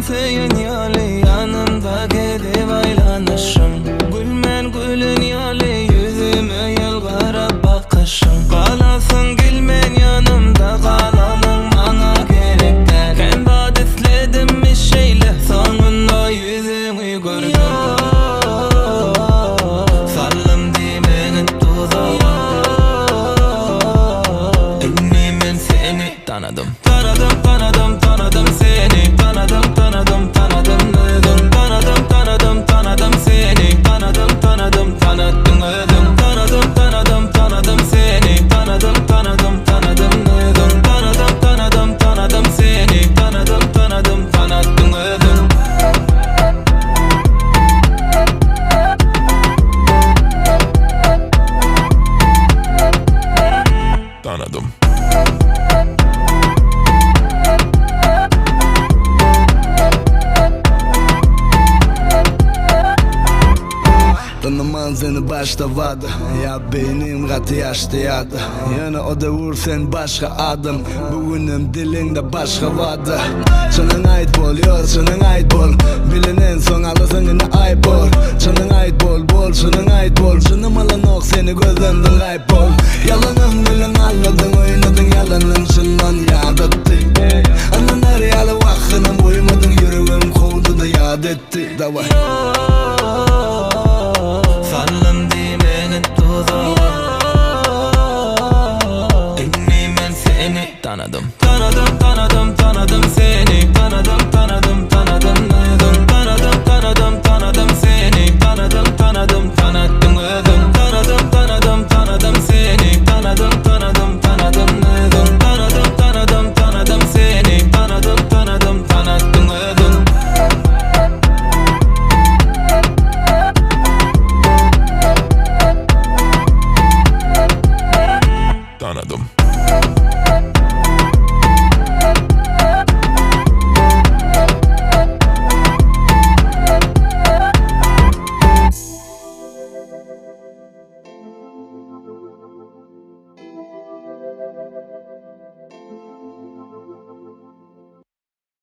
söýen ýaly Ýanymda gezip aýlanyşyň Gülmän gülen ýaly Ýüzüme ýylgyryp bakyşyň Galasyň gelmän ýanymda Galanyň maňa gerek däl Kän zat isledimmi şeýle Soňunda ýüzüňi gördüm Saldym diýmegin duzaga Indi men seni tanadym Tanadym tanadym tanadym seni Tanadym tanadym tanadym özüň Tanadym tanadym tanadym seni Tanadym tanadym tanatdyň özüň Tanadym tanadym tanadym seni Tanadym tanadym tanadym özüň Tanadym tanadym tanadym seni Tanadym tanadym tanatdyň özüň Tanadym. Tanaman seni başda wada Ýa beýnim gaty ýaşdy ýa-da Ýöne o döwür sen başga adam Bu günem diliňde başga wada Çynyň aýt bol, ýok çynyň aýt bol Bilinen soň alasaň indi aýp bor Çynyň aýt bol, bol çynyň aýt bol Çynym alanok seni gözlemden gaýyp bol Ýalanyň bilen aldadyň oýnadyň ýalanyň çyndan ýadatdy Ynanar ýaly wagtynam goýmadyň ýüregim kowdy-da ýat etdi Daway. Saldym diýmegin duzaga Indi men seni tanadym Tanadym tanadym tanadym seni Tanadym tanadym tanadym özüň Tanadym tanadym tanadym seni Tanadym tanadym tanatdyň özüň Tanadym tanadym tanadym seni Tanadym tanadym tanadym özüň Tanadym tanadym tanadym seni Tanadym tanadym tanatdyň özüň Tanadym.